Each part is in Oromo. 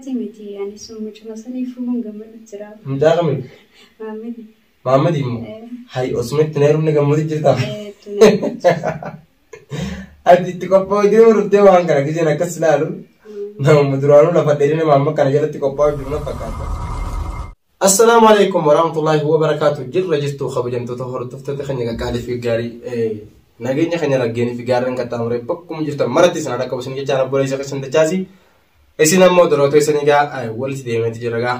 Irratti miti ani sun mucuma saniifuu hin gammadu jira. Mucaa kamii? Maammadi. Maammadi immoo? Hay osuma itti na heerumne gammadu jirta. Ati itti qophaa'uu dhuftee waan kana giseen akkas ilaalu nama duraanuu lafa dheerina maamma kana jalatti qophaa'uu jiru na fakkaata. Assalaamu alaikum warahmatullahi wabarakaatu. Jirra jirtu kabajamtoota hordoftoota keenya qaqqaalii fi gaarii nageenya keenya raggeenii fi gaarreen qaxxaamuree bakkuma jirtan maratti isin haadha qabu isin jechaan obboleessa keessan dachaasi. Isin ammoo dorootoo isin egaa walitti deemeeti jira gaa.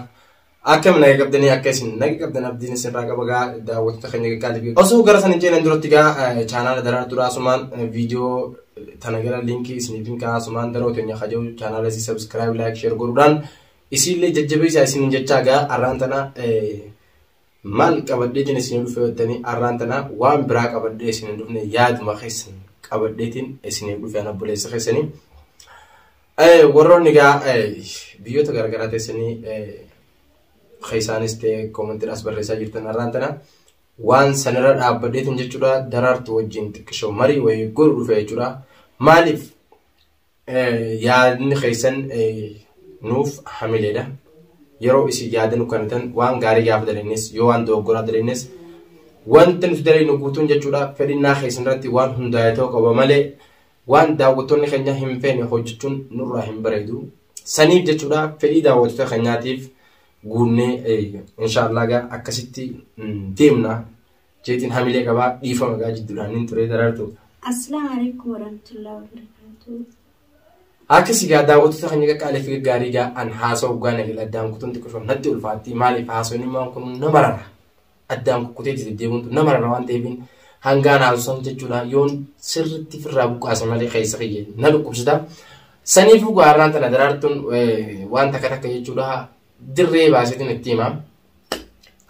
Akkam naga qabdanii akka isin naga qabdan abdiin isinirraa qaba gaa daawwattoota keenya qaqqaalii fi osoo gara sana hin ceenan duratti gaa chaanaala daraartuu asumaan viidiyoo tana gara liinkii isiniif hin kaa'aa asumaan daroo teenya kaja'u chaanaala isii subscribe like share godhuudhaan isiillee jajjabeessaa isiniin jechaa gaa arraan tana maal qabadheetiin isin dhufe jettanii arraan tana waan biraa qabadhee isin hin dhufne yaaduma keessan qabadheetiin isiniif dhufe an obboleessa keessanii. Warroonni gaa biyyoota garaagaraa teessanii keessaanis ta'e koomentiidhaas barreessaa jirtan arraan tana waan sanirra dhaabbadheetiin jechuudha daraartu wajjin xiqqishoo marii wayii godhu dhufe jechuudha. Maaliif yaadni keessan nuuf hamileedha. Yeroo isin yaada nu kennitan waan gaarii gaafa dalagnes yoo waan dogoggoraa dalagnes wanta nuti dalagnu guutuun jechuudha fedhinnaa keessan irratti waan hundaa'e ta'uu qaba malee waan daawwattoonni keenya hin feene hojjechuun nurraa hin bareedu. Saniif jechuudha fedhii daawwattoota keenyaatiif guunnee inshaallah gaa akkasitti deemna jeetiin hamilee qabaa dhiifama gaa jidduudhaan hin ture daraartu. Assalaamu alaikum warahmatullahi wabarakatuh. Akkasii gaa daawwattoota keenya qaqqaalee fi gaggaarii gaa an haasa'u gaa nagel addaan kutuun xiqqoo natti ulfaatti maaliif haasawni maan kun nama rara addaan kukkutee deddeemuun nama rara waan ta'eef hangaan haasawsan jechuudha yoon sirriitti firraa buqqaasa malee keessa kiyye na dhukkubsata. Saniifuu gaarraan tana daraartuun waan takka takka jechuudha dirree baaseetiin itti hima.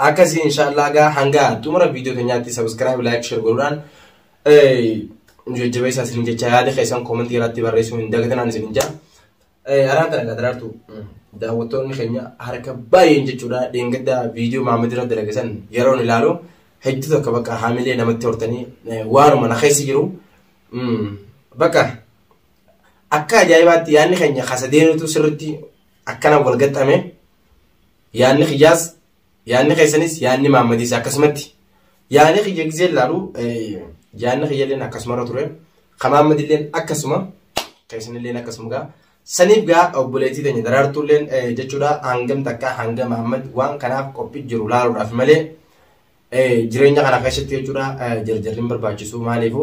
Akkasii inshaallah gaa hanga xumura viidiyoo keenyaatti subscribe like share godhuudhaan jajjabeessaa isin jecha yaada keessan koomentii irratti barreessuu hin dagatinaan isin jaa. Araan tana daraartu daawwattoonni keenya harka baay'een jechuudha dheengadda viidiyoo Maamad irra dalage san yeroon ilaalu hedduu tokko bakka haamilee namatti hortanii waanuma na keessa jiru bakka akka ajaa'ibaatti yaadni keenya kasadeenutu sirriitti akkana wal gaxxame yaadni kiyyaas yaadni keessanis yaadni Maammadiis akkasumatti yaadni kiyya gisee ilaalu yaadni kiyyalleen akkasumarra ture ka Maammadilleen akkasuma keessanilleen akkasuma gaa saniif gaa obboleettii teenya daraartuulleen jechuudha hangam takka hanga Maammad waan kanaaf qophii jiru laaluudhaaf malee jireenya kana keessatti jechuudha jarjarri hin barbaachisu maaliifu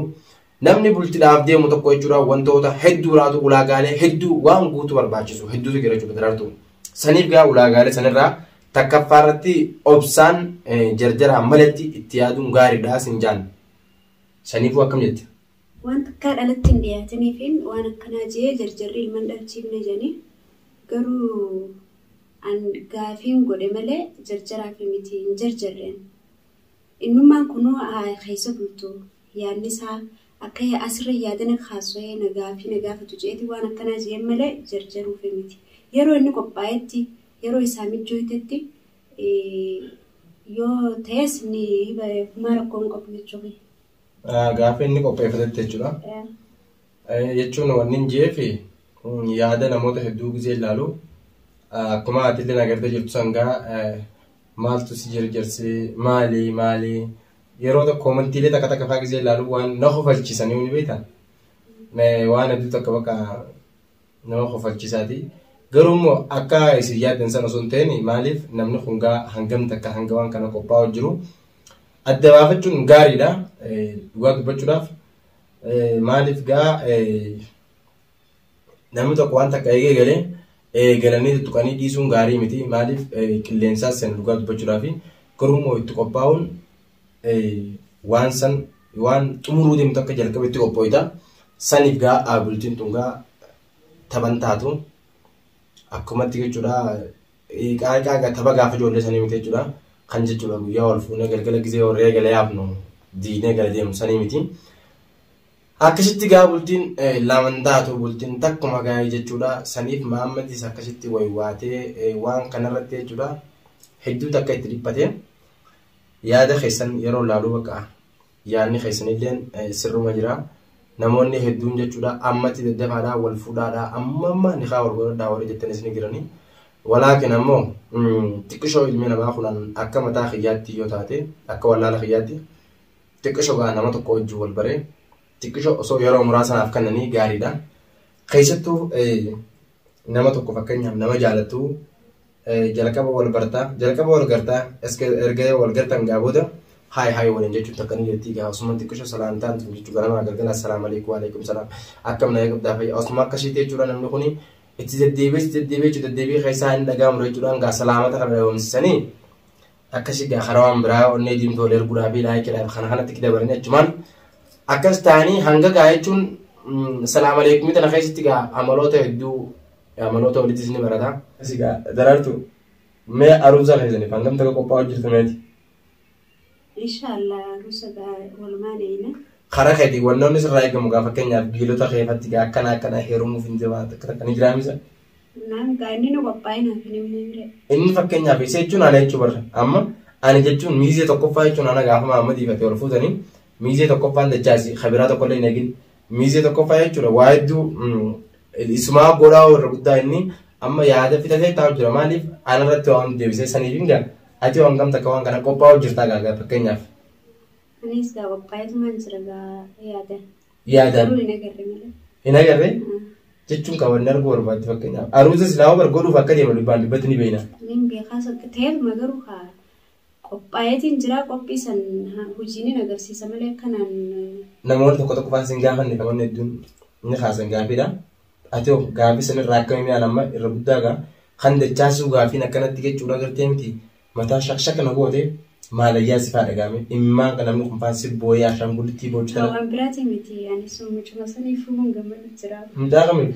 namni bultiidhaaf deemu tokko jechuudha wantoota hedduudhaatu ulaagaalee hedduu waan guutuu barbaachisu hedduutu jira jechuudha daraartuu. Saniif gaa ulaagaalee sanirraa takkaffaa irratti obsaan jarjaraan malatti itti yaaduun gaariidha sin jaan. Saniifuu akkam jette? Waan takkaa dhalatti hin dhiyaatiniifin waan akkanaa jee jarjarri ilman dhalchiifne jedhanii garuu an gaafiin godhe malee jarjaraaf miti hin jarjarreen. Innummaan kunuu keessa bultu yaadni isaa akka asirra yaadana kaasee na gaafii na gaafatu jeeti waan akkanaa jeen malee jarjaruuf miti. Yeroo inni qophaa'etti yeroo isaa mijjootetti yoo ta'es ni bareefumaa rakkoo hin qabu jechuudha. Gaafa inni qopheeffatetti jechuudha. Jechuun wanni hin jeef yaada namoota hedduu gisee ilaalu akkuma ati illee agartee jirtu sangaa maaltu si jarjarse maali maali yeroo tokko koomantiilee takka takka fa'aa gisee ilaalu waan na kofalchiisanii ni beektan. Waan hedduu takka bakka nama kofalchiisaati. Garuu immoo akka isin yaaddan sana osoo hin ta'in maaliif namni kun gaa hangam takka hanga waan kana qophaa'u jiru adda baafachuun gaariidha. Dhugaa dubbachuudhaaf maaliif gaa namni tokko waan takka eegee galee eegalanii tuttuqanii dhiisuun gaarii miti. Maaliif qilleensaas sana dhugaa dubbachuudhaaf garuu immoo itti qophaa'uun waan san waan xumuruu deemtu akka jalqaba itti qopho'ita. Saniif gaa bultiin tun gaa taphan taatu akkumatti jechuudha qaaqa tapha gaafa ijoollee sanii miti jechuudha. Kan jechuudha guyyaa wal fuunee galgala gisee warree eegale yaafnu diinee gala deemu sanii miti. Akkasitti gaa bultiin laman taatu bultiin takkuma gaa'ee jechuudha. Saniif Mahammadis akkasitti waywaatee waan kanarratti jechuudha hedduu takka itti dhiphatee yaada keessan yeroo laalu bakka yaadni keessanilleen sirruma jira. Namoonni hedduun jechuudha ammatti daddafaadhaa wal fuudhaadhaa amma amma nikaa wal godhadhaa warri jettanis ni jirani. Walaakin ammoo xiqqishoo ilmi namaa kunan akka mataa kiyyaatti yoo taate akka wallaala kiyyaatti xiqqishoo gaa nama tokko wajjin wal baree xiqqishoo osoo yeroo muraasa naaf kennanii gaariidha. Keessattuu nama tokko fakkeenyaaf nama jaalattu jalqaba wal bartaa jalqaba wal gartaa erga wal gartan gaa booda haay haay waliin jechuun takka ni jirti gaa osuma xiqqishoo salaamtaan tun jechuu ganama galgala assalaamu alaikum waalaikum salaam akkam na eegabdaa fayyaa osuma akkasitti jechuudha namni kuni itti deddeebi'ee itti deddeebi'ee jechuudha deddeebi'ee keessaa hin dhaga'amu jechuudhaan gaa salaamata kana dhabamsiisanii akkasii gaa karaa waan biraa onnee diimtuu wal erguudhaa fi laayikiidhaaf kana kanatti dabalanii achumaan akkas ta'anii hanga gaa jechuun salaam aleekumii tana keessatti gaa amaloota hedduu amaloota walittis ni barata. Akkasii gaa Daraartu mee aruuza keessaniif hangam takka qophaa'u jirtu meeti? Inshaallah aruusa gaa walumaan eeyna. Karaa keetii wannoonni sirraa eegamu gaa fakkeenyaaf giilota keefatti gaa akkana akkana heerumuuf hin jira takka takka ni jiraa misa. Naam gaa inni nu qophaa'inaaf hin himne bire. Inni fakkeenyaaf isa jechuun ana jechuu barra. Amma ani jechuun miizee tokkoffaa jechuun ana gaafa Mahammad ifate wal fuutanii miizee tokkoffaan dachaasi kabiraa tokkollee hin eegin. Miizee tokkoffaa jechuudha waa hedduu isumaa godhaa irra guddaa inni amma yaada fitatee taa'u jira maaliif ana irratti waan deebisee saniif hin gaa ati waan kam takka waan kana qophaa'u jirtaa gaa fakkeenyaaf. Anis gaa qophaa'eetumaan jira gaa yaada. Yaadaan. Garuu hin agarre malee. Hin agarre jechuun kan wanni arguu barbaadde fakkeenyaaf. Aruuza silaa bar godhuuf akka deemu dhibbaan dhibbatti ni beekna. Nin beekaa ta'eetuma garuu haa qophaa'eetiin jira qophii san hojiin hin agarsiisa malee akkanaan. Namoonni tokko tokko faan sin gaafanne namoonni hedduun ni kaasan gaafiidha. Ati hoo gaafii sanirraa akkamii mi'aan amma irra guddaa gaa kan dachaasuu gaafiin akkanatti jechuudha gartee miti mataa shakshaka na goote maalayyaa si faa dhagaame imimmaan kan namni kun faan si booyee ashaangulittii boochu tana. Waan biraati miti ani sun mucuma saniif fuun gammadu jira. Mucaa kamii?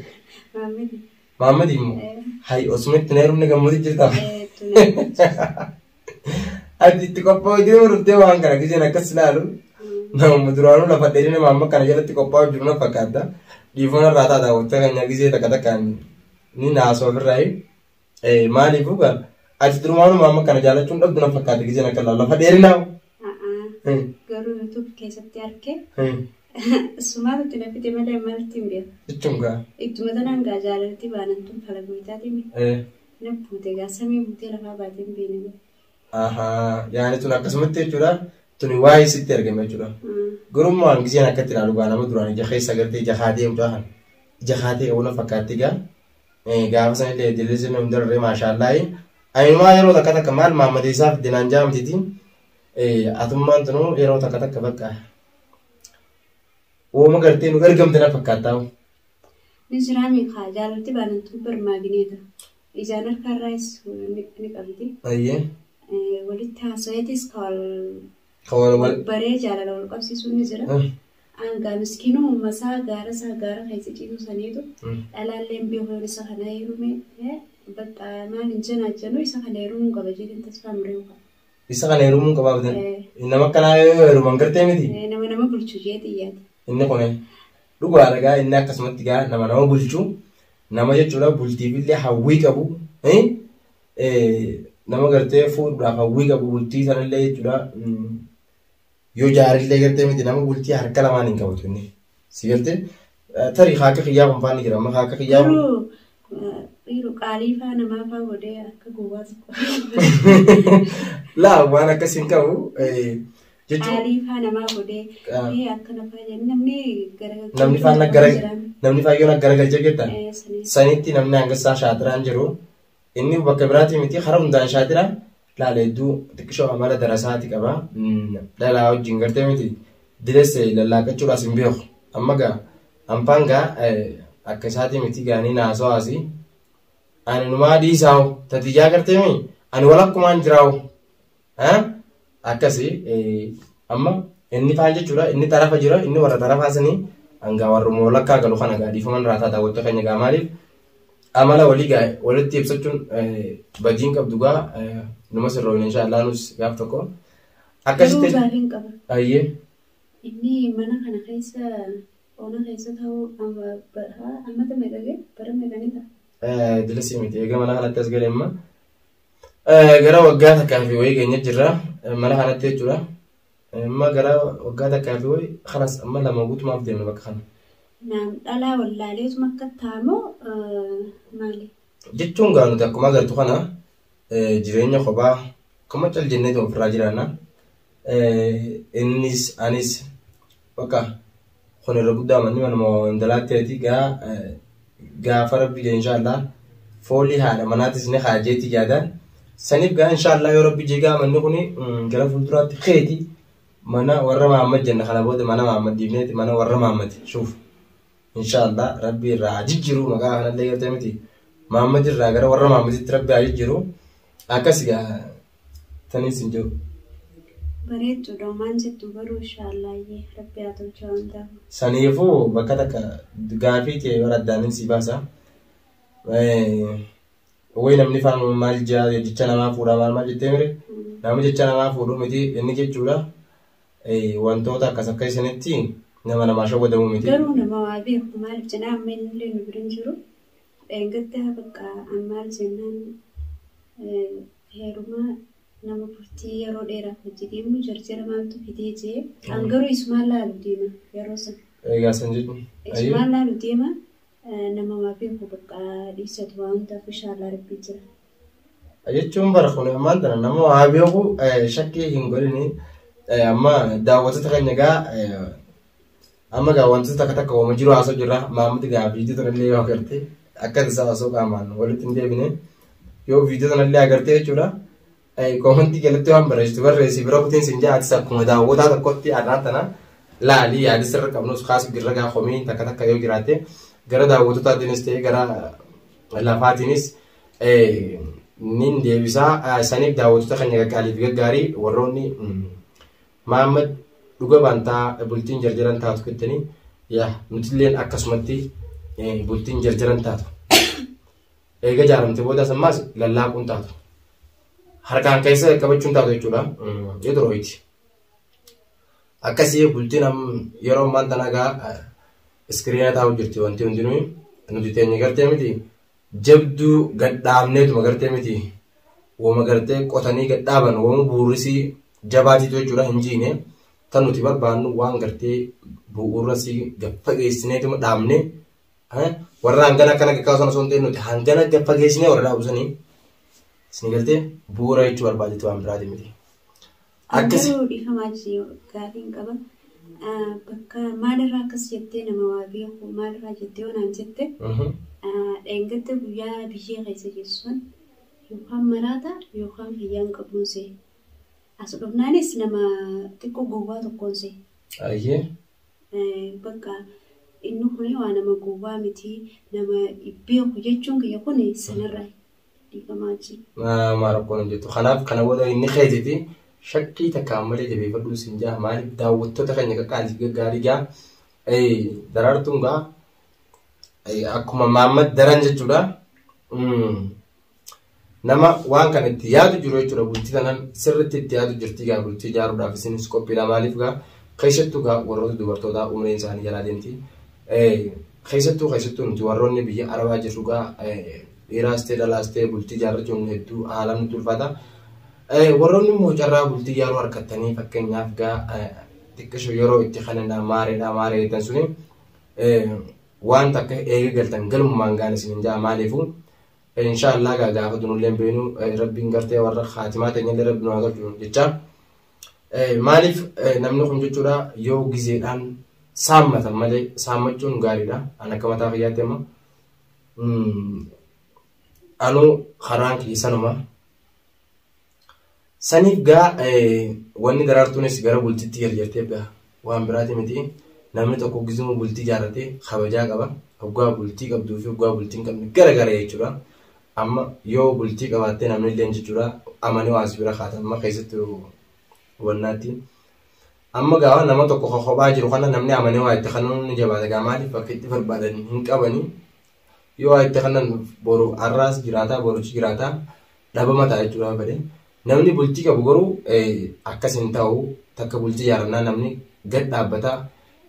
Maammadi. Maammadi immoo? Hay osuma itti na heerumne gammadu jirta. Ati itti qophaa'u deemu dhuftee waan kana giseen akkas ilaalu nama duraanuu lafa dheerina maamma kana jalatti qophaa'u jiru na fakkaata. Dhiifama irraa taata wanta keenya gisee takka takkaan ni naasoo ofirraa. Maaliifuu gaa ati durumaanuu maamma kana jaalachuun dhabdu na fakkaata giseen akka ilaalu lafa dheerinaa. Garuu YouTube keessatti arge. Sumaatu itti na fide malee maaltti hin beeku. Jechuun gaa. Ittuma tanaan gaa jaalalti baanan tun falagoyitaatiin na buute gaa samii buutee lafaa baatee hin beekne. Ahaa yaani tun akkasumatti jechuudha tuni waa'ee sitti argame jechuudha. Garummaa waan giseen akkatti ilaalu gaa nama duraan ija keessa gartee ija kaatee mucaa kana ija kaatee qabu na fakkaatti gaa gaafa sanillee dillisni nu dararee maashaallaahi. Ayinumaa yeroo takka takka maal maammadeessaaf dinaan jaamtiti atummaan tunuu yeroo takka takka bakka uuma gartee nu ergamte na fakkaattaa. Ni jiraami kaa jaalalti baanan tun bar maagineeta. Ijaan harkaarraayis ni qabdi. Ayyee. Walitti haasaweetis ka wal Ka wal wal baree jaalala wal qabsiisuun ni jira. Hangaa miskiinuu masaa gaara isaa gaara keessa ciisu saniitu dhalaallee hin beeku yoon isa kana heerume bakka maal hin janaajjanuu isa kana heerumuu qaba jedheen tasfaa muree qaba. Isa kana heerumuu qaba abdan. Nama akkanaa yoo heeruman gartee miti. Nama nama bulchu jeeti yaada. Inni kun dhugaadha gaa inni akkasumatti gaa nama nama bulchu nama jechuudha bultiifillee hawwii qabu nama gartee fuudhuudhaaf hawwii qabu bultii sanallee jechuudha yoo jaarillee gartee miti nama bultii harka lamaan hin qabatu inni si gartee tarii haaka kiyyaa kun faanni jira amma haaka kiyyaa kun. Garuu dhiiru qaalii faa namaa faa godhee akka gowwaa tokko. Laa waan akkasii hin qabu jechuun. Qaalii faa namaa godhee akkana faa jedhanii namni gara Namni faan gara namni faan yoo garagalchee jettan sanitti namni hangasaa shaatiraan jiru inni bakka biraatii miti hara hundaan shaatira laala hedduu xiqqishoo amala darasaati qaba dhalaa wajjin gartee miti diles lallaaqachuudhaas hin beeku amma gaa anfaan gaa akka isaatii miti gaanii naasawaasi ani numaa dhiisaawu tatiyyaa gartee mi ani walakkumaan jiraawu akkasi amma inni faan jechuudha inni xarafa jira inni warra xarafaa sanii hangaa warruma walakkaa galu kana gaa dhiifaman raataa daawwattoota keenya gaa maaliif amala walii gaa walitti ibsachuun badiin qabdu gaa numa sirroofne inshaallah nus gaaf tokko akkasitti. Garuu gaafiin qaba. Ayyee. Inni mana kana keessa ona keessa ta'uu ammata meeqa ga'e bara meeqa ni ta'a? Dilasii miti egaa mana kanatti as galee amma gara waggaa takkaa fi wayii geenye jirra mana kanatti jechuudha. Amma gara waggaa takkaa fi wayii kanas amma lama guutumaaf deemna bakka kana. Naam dhalaa wallaaleetuma akka taamoo maali? Jechuun gaa nuti akkuma agartu kana jireenya kophaa akkuma cal jennee ofirraa jiraanna. Innis anis bakka kun irra guddaa manni manuma wandalaatti gaa gaafa rabbi jee inshaallah foolii haadha manaatis ni haajeetti yaadaan. Saniif gaa inshaallah yoo rabbi jee gaa manni kun gara fuulduraatti keeti mana warra Mahammad jenna kana booda mana Mahammad dhiifneeti mana warra Mahammad shuuf. Inshaallah rabbi irraa haa jijjiiru maqaa kanallee gartee miti. Mahammad irraa gara warra Mahammaditti rabbi haa jijjiiru. Akkas gaa taniis hin jiru. Bareedduudha waan jettu garuu inshaallayyee rabbi haa tolchu waan ta'eef. Saniifuu bakka takka gaafii ta'e bara addaanin si baasa. Wayi namni faan maal jaa jecha namaa fuudhaa maal maal jettee mire namni jecha namaa fuudhuu miti inni jechuudha. Wantoota akkas akka isinitti nama namaa shawwadamuu miti. Garuu nama waa beeku maaliif jennaan amma inni illee nu bira hin jiru. Dheengadda bakka an maal jennaan heeruma nama bultii yeroo dheeraaf hojii deemu jarjara maaltu fidee jee an garuu isumaan laalu deema yeroo sana. Egaa san jechuun. Isumaan laalu deema nama waa beeku bakka dhiisatu waan hundaaf inshaallah rabbi jira. Jechuun bara kun ammaan tana nama waa beeku shakkii hin godhini amma daawwattoota keenya gaa amma gaa wantoota takka takka ooma jiru haasoo jirra Mahammad gaa viidiyoo tanallee yoo agarte akka tasaa osoo qaamaan walitti hin deebine yoo viidiyoo tanallee agarte jechuudha. Koomentii jalatti waan barreessitu barreessi bira kutiin sin jaatis akkuma daawwataa tokkotti har'aan tana laalii yaada sirra qabnus kaasu jirra gaa komiin takka takka yoo jiraatte gara daawwattotaatiinis ta'e gara lafaatiinis nin deebisaa saniif daawwattoota keenya gaggaarii fi gaggaarii warroonni Mahammad dhuga baantaa bultiin jarjaran taatu jettanii yaa nutilleen akkasumatti bultiin jarjaran taatu. Eega jaaramte booda ammaas lallaaquun taatu. Harkaan keessa qabachuun taatu jechuudha. Yoo durooyti. Akkasii bultiin yeroo ammaan tana gaa iskiriina taa'u jirti wanti hundinuu nuti teenye gartee miti jabduu gadhaabneetuma gartee miti wama gartee qotanii gadhaaban wama bu'uurisii jabaatiitu jechuudha hin jiine tan nuti barbaannu waan gartee bu'uurasii gaffageessineetuma dhaabne warra hangana akkana gaggaasan osoo hin ta'in nuti hangana gaffageessinee warra dhaabusanii isin galtee bu'uura jechuu barbaadetti waan biraati miti. Akkasi. Garuu dhiifamaa gaafiin qaba. Bakka maalirraa akkas jettee nama waa beeku maalirraa jettee yoo naan jette dheengadda guyyaa biyyee keessa geessuun yookaan maraata yookaan fayyaan qabuun see. As dhufnaanis nama xiqqoo gowwaa tokkoon see. Ayyee. Bakka inni kun waa nama gowwaa miti nama beeku jechuun kiyya kun sanarraa dhiifamaa wajjin. Maa rakkoon hin jirtu. Kanaaf kana booda inni keetiiti shakkii takkaan malee jabeeffadhu sin jaa maaliif daawwattoota keenya qaqqaalii gaggaarii gaa daraartuun gaa akkuma Mahammad daran jechuudha. Nama waan kana itti yaadu jiru jechuudha bultii tanan sirriitti itti yaadu jirti gaa bultii ijaaruudhaaf isinis qophiidha maaliif gaa keessattuu gaa warroota dubartootaa umriin isaanii jalaa deemti. Keessattuu nuti warroonni biyya Arabaa jirru gaa dhiiraas ta'e dhalaas ta'e bultii ijaarrachuun hedduu haalaan nutti ulfaata. Warroonni immoo carraa bultii ijaaruu harkattanii fakkeenyaaf gaa xiqqisho yeroo itti kanannaa maareedha maaree jettan suni waan takka eega galtan galummaan gaan isin hin jaa maaliifuu inshaallah gaa gaafa dunullee beenu rabbiin gartee warra haatimaa teenyallee rabbi nu haa galchu jecha. Maaliif namni kun jechuudha yoo gizeedhaan saammatan malee saammachuun gaariidha. An akka mataa fayyaatti amma anuu karaan kiyya sanuma. Saniif gaa wanni daraartuunis gara bultiitti jarjarteef gaa waan biraati miti. Namni tokko gizuma bultii ijaarratee kabajaa qaba. Hoggaa bultii qabduu fi hoggaa bultii hin qabne gara gara jechuudha. Amma yoo bultii qabaattee namni illee jechuudha amanii waan si bira kaatan amma keessatti hubannaatti. Amma gaafa nama tokko kophaa jiru kana namni amanee waa itti kanuun ni jabaata gaa maaliif bakka itti barbaadan hin qabanii. Yoo waa itti kanan boru har'aas jiraataa boruchi jiraataa dhabama ta'a jechuudha fedhe. Namni bultii qabu garuu akkas hin ta'u takka bultii ijaarannaa namni gad dhaabbataa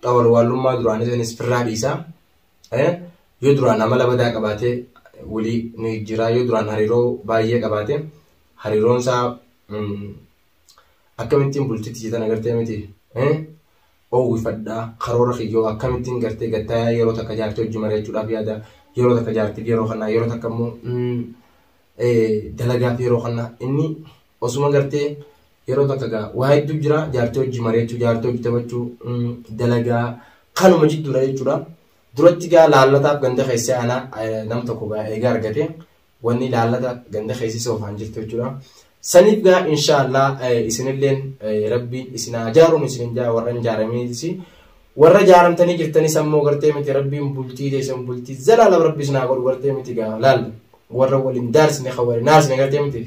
xawalwaallummaa duraanii sanis firraa dhiisaa. Yoo duraan amala badaa qabaatee walii ni jira yoo duraan hariiroo baay'ee qabaate hariiroon isaa akkamittiin bultiitti jetan agartee miti oowwifadhaa karoora kiyyoo akkamittiin gartee gattaayaa yeroo takka jaartee hojii mari'achuudhaaf yaada Yeroo takka jaartiif yeroo kannaa, yeroo takka immoo dalagaaf yeroo kannaa. Inni osuma gartee yeroo takka gaa waa hedduu jira, jaartii hojii mari'achuu, jaartii hojii taphachuu, dalagaa kanuma jidduudha jechuudha. Duratti gaa laallataaf ganda keessee aanaa nam tokko gaa eegaa argate wanni laallata ganda keessi soofaan jirtu jechuudha. Saniif gaa inshaallah isinilleen rabbiin isin haa jaaruun isin jaa warra hin jaaraminis, warra jaaramtanii jirtanis ammoo gartee miti rabbiin bultii teessan bultii zalaalam rabbi isin haa godhu gartee miti gaa laal warra waliin daarsine kan waliin naarsine gartee miti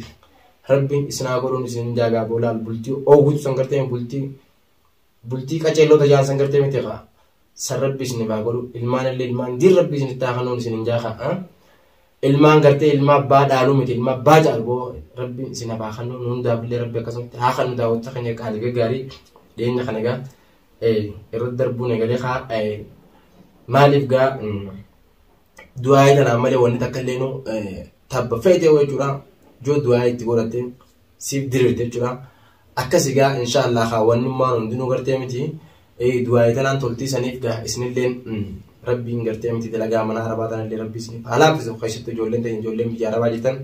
rabbiin isin haa godhuun isin jaa gaa boolaal bultii oowwitu san gartee bultii qaceellota jaan san gartee miti gaa san rabbi isin haa godhu. Ilmaan illee ilmaan diin rabbi isin itti haa kennuun isin jaa kaa ilmaan gartee ilma abbaa dhaaluu miti, ilma abbaa caalu boo rabbiin isin haa kennu. Nu hundaaf illee rabbi akkasumatti haa kennu. Daawwattoota keenya qaalii gaggaarii, dhiyeenya kana gaa irratti darbuun eegalee haa maaliif gaa du'aayii tanaan malee wanni takka illee nu tabba feete jechuudha. Joo du'aayii itti godhatte siif diriirte jechuudha. Akkasi gaa inshaallah haa wanni maan hundinuu gartee miti du'aayii tanaan toltii. Saniif gaa isinilleen rabbiin gartee miti dalagaa mana arabaa tanallee rabbi isiniif haa laaffisu. Keessattuu ijoolleen ta'e, ijoolleen biyya arabaa jirtan,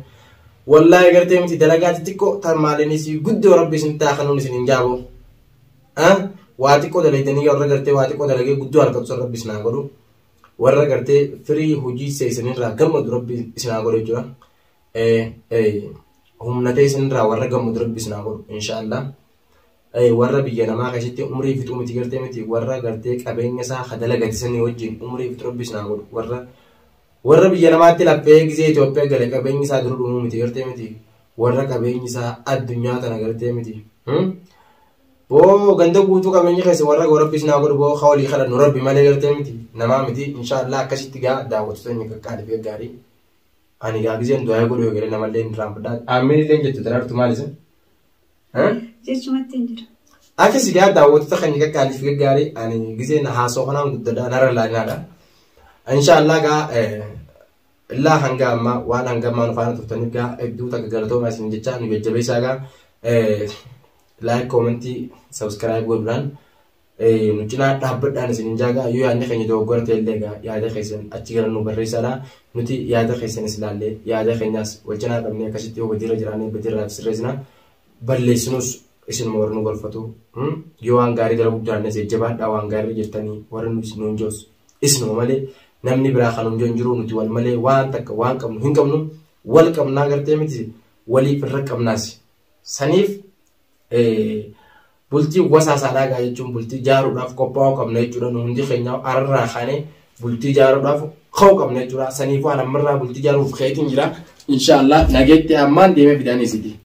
wallaahi gartee miti dalagaa xixiqqoo tan maaliinis guddoo rabbi isin taa kanuun isin hin jaabo. Waa xiqqoo dalaydanii warra gartee waa xiqqoo dalagee guddoo harkatu san rabbi isin haa godhu. Warra gartee firii hojii seesanirraa gammadu rabbi isin haa godhu jechuudha. Humna ta'e isinirraa warra gammadu rabbi isin haa godhu inshaallah. Warra biyya namaa keessatti umrii fixuu miti gartee miti warra gartee qabeenya isaa ka dalagate sanii wajjin umrii fixuu rabbi isin haa godhu. Warra biyya namaatti laffee gizee Itoophiyaa gale qabeenyi isaa dura dhumuu miti gartee miti warra qabeenyi isaa addunyaa tana gartee miti. Boo ganda guutuu qabeenya keessa warra rabbi isin haa godhu. Boo ka walii kadhannu rabbi malee gartee miti namaa miti inshaallah. Akkasitti gaa daawwattoota inni qaqqaalii fi gaggaarii. Ani gaa gizeen du'aa godhu yoo galee namallee hin raanfadhaa. Amiin illee jettu daraartu maal isin? Jechumatti hin jira. Akkasi gaa daawwattoota keenya qaqqaalii fi gaggaarii, ani gizeen haasoo kanaan guddadhaa narra laalaadha. Inshaallah gaa illaa hanga ammaa waan hanga ammaa nu faana turtaniif gaa hedduu takka galatoomaa isin jechaa, nu jajjabeessaa gaa like, comment, subscribe godhuudhaan nu cinaa dhaabbadhaan isin hin jaagaa. Yoo yaadni keenya dogoggora ta'e illee gaa yaada keessan achi gara nu barreessaadha. Nuti yaada keessanis ilaallee yaada keenyaas wal cinaa qabnee akkasitti yoo badiirra jiraannee badiirraa sirreessina, balleessinus isinuma warri nu gorfatu. Yoo waan gaarii dalaguu jiraannes jajjabaadhaa, waan gaarii jirtanii warri nu nuun joos isinuma malee namni biraa kan hin jiru. Nuti wal malee waan takka waan qabnu hin qabnu, wal qabnaa gartee miti waliif irra qabnaas. Saniif bultii wasaasaadhaa gaa jechuun bultii jaaruudhaaf qophaa'uu qabna jechuudha. Nu hundi keenya ararraa kaanee bultii jaaruudhaaf ka'uu qabna jechuudha. Saniif waan ammarraa bultii jaaruuf ka'eetiin jira. Inshaallah nageetti ammaan deemee fidanii isiti.